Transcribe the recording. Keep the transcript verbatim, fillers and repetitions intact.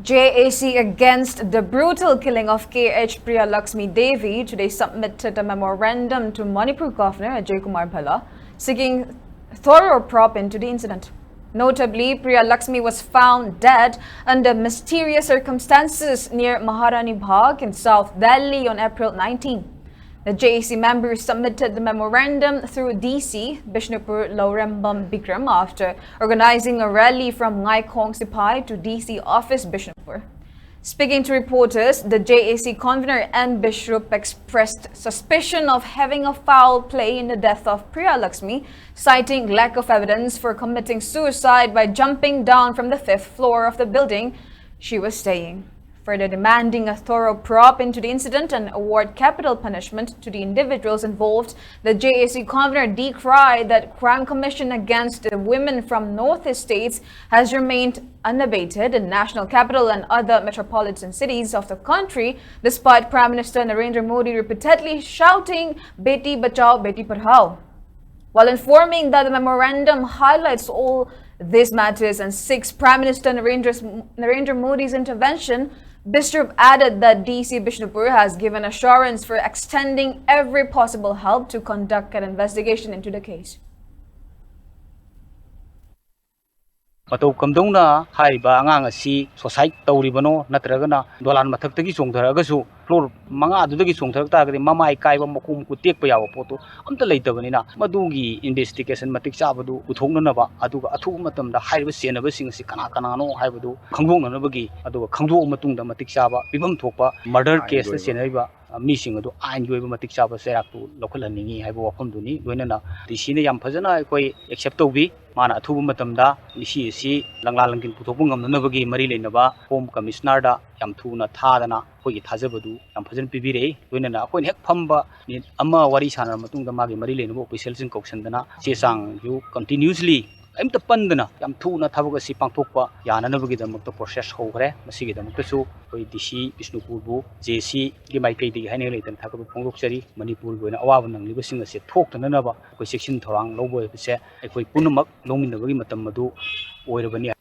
J A C against the brutal killing of K H Priyalakshmi Devi today submitted a memorandum to Manipur Governor Ajay Kumar Bhalla seeking thorough probe into the incident. Notably, Priyalakshmi was found dead under mysterious circumstances near Maharani Bagh in South Delhi on April nineteen. The J A C members submitted the memorandum through D C Bishnupur Laurembam Bikram after organizing a rally from Ngaikhong Sipai to D C office Bishnupur. Speaking to reporters, the J A C convener N Bishrup expressed suspicion of having a foul play in the death of Priya Lakshmi, citing lack of evidence for committing suicide by jumping down from the fifth floor of the building she was staying. Further demanding a thorough probe into the incident and award capital punishment to the individuals involved, the J A C convener decried that crime commission against the women from Northeast states has remained unabated in national capital and other metropolitan cities of the country, despite Prime Minister Narendra Modi repeatedly shouting, "Beti Bachao, Beti Padhao." While informing that the memorandum highlights all these matters and seeks Prime Minister Narendra, Narendra Modi's intervention, Bishrup added that D C Bishnupur has given assurance for extending every possible help to conduct an investigation into the case. ꯃꯇꯧ ꯀꯝꯗꯧꯅ ꯍꯥꯏꯔꯤꯕ ꯑꯉꯥꯡ ꯑꯁꯤ suicide ꯇꯧꯔꯤꯕꯅꯣ, ꯅꯠꯇ꯭ꯔꯒꯅ ꯗꯣꯂꯥꯟ ꯃꯊꯛꯇꯒꯤ ꯆꯣꯡꯊꯔꯛꯑꯒꯁꯨ floor ꯃꯉꯥꯗꯨꯗꯒꯤ ꯆꯣꯡꯊꯔꯛ ꯇꯥꯔꯒꯗꯤ ꯃꯃꯥꯏ ꯀꯥꯏꯕ, ꯃꯈꯣꯡ ꯃꯈꯨꯠ ꯇꯦꯛꯄ ꯌꯥꯕ ꯄꯣꯠꯇꯣ ꯑꯝꯇ ꯂꯩꯇꯕꯅꯤꯅ, ꯃꯗꯨꯒꯤ investigation ꯃꯇꯤꯛ ꯆꯥꯕꯗꯨ ꯄꯨꯊꯣꯛꯅꯅꯕ, ꯑꯗꯨꯒ ꯑꯊꯨꯕ ꯃꯇꯝꯗ ꯍꯥꯏꯔꯤꯕ ꯆꯦꯟꯅꯕꯁꯤꯡ ꯑꯁꯤ ꯀꯅꯥ ꯀꯅꯥꯅꯣ ꯍꯥꯏꯕꯗꯨ ꯈꯪꯗꯣꯛꯅꯅꯕꯒꯤ, ꯑꯗꯨꯒ ꯈꯪꯗꯣꯛꯑ ꯃꯇꯨꯡꯗ ꯃꯇꯤꯛ ꯆꯥꯕ ꯄꯤꯐꯝ ꯊꯣꯛꯄ murder caseꯇ ꯆꯦꯟꯅꯔꯤꯕ ꯃꯤꯁꯤꯡ ꯑꯗꯨ ꯑꯥꯏꯟꯒꯤ ꯑꯣꯏꯕ ꯃꯇꯤꯛ ꯆꯥꯕ ꯆꯩꯔꯥꯛꯇꯨ ꯂꯧꯈꯠꯍꯟꯅꯤꯡꯏ ꯍꯥꯏꯕ ꯋꯥꯐꯝꯗꯨꯅꯤ꯫ ꯂꯣꯏꯅꯅ ꯗꯤ ꯁꯤꯅ ꯌꯥꯝ ꯐꯖꯅ ꯑꯩꯈꯣꯏ accept ꯇꯧꯕꯤ꯫ ꯃꯥꯅ ꯑꯊꯨꯕ ꯃꯇꯝꯗ ꯏꯁꯨ ꯑꯁꯤ ꯂꯪꯂꯥ ꯂꯪꯒꯤꯟ ꯄꯨꯊꯣꯛꯄ ꯉꯝꯅꯅꯕꯒꯤ ꯃꯔꯤ ꯂꯩꯅꯕ Home Commissionerꯗ ꯌꯥꯝ ꯊꯨꯅ ꯊꯥꯗꯅ ꯑꯩꯈꯣꯏꯒꯤ ꯊꯥꯖꯕꯗꯨ ꯌꯥꯝ ꯐꯖꯅ ꯄꯤꯕꯤꯔꯛꯏ꯫ ꯂꯣꯏꯅꯅ ꯑꯩꯈꯣꯏꯅ ꯍꯦꯛ ꯐꯝꯕ ꯃꯤꯅꯤꯠ ꯑꯃ ꯋꯥꯔꯤ ꯁꯥꯟꯅꯔꯕ ꯃꯇꯨꯡꯗ ꯃꯥꯒꯤ ꯃꯔꯤ ꯂꯩꯅꯕ officialꯁꯤꯡ ꯀꯧꯁꯟꯗꯅ ꯆꯦ ꯆꯥꯡꯁꯨ continuously ꯀꯔꯤꯝꯇ ꯄꯟꯗꯅ ꯌꯥꯝ ꯊꯨꯅ ꯊꯕꯛ ꯑꯁꯤ ꯄꯥꯡꯊꯣꯛꯄ ꯌꯥꯅꯅꯕꯒꯤꯗꯃꯛꯇ process ꯍꯧꯈ꯭ꯔꯦ꯫ ꯃꯁꯤꯒꯤꯗꯃꯛꯇꯁꯨ ꯑꯩꯈꯣꯏ ꯗꯤ ꯁꯤ ꯕꯤꯁꯅꯨꯄꯨꯔꯕꯨ ꯖꯦ ꯑꯦ ꯁꯤꯒꯤ ꯃꯥꯏꯀꯩꯗꯒꯤ ꯍꯥꯏꯅꯤꯡꯉꯥꯏ ꯂꯩꯇꯅ ꯊꯥꯒꯠꯄ ꯐꯣꯡꯗꯣꯛꯆꯔꯤ꯫ ꯃꯅꯤꯄꯨꯔꯒꯤ ꯑꯣꯏꯅ ꯑꯋꯥꯕ ꯅꯪꯂꯤꯕꯁꯤꯡ ꯑꯁꯦ ꯊꯣꯛꯇꯅꯅꯕ ꯑꯩꯈꯣꯏ ꯆꯦꯛꯁꯤꯟ ꯊꯧꯔꯥꯡ ꯂꯧꯕ ꯍꯥꯏꯕꯁꯦ ꯑꯩꯈꯣꯏ ꯄꯨꯝꯅꯃꯛ ꯂꯧꯃꯤꯟꯅꯕꯒꯤ ꯃꯇꯝ ꯑꯗꯨ ꯑꯣꯏꯔꯕꯅꯤ꯫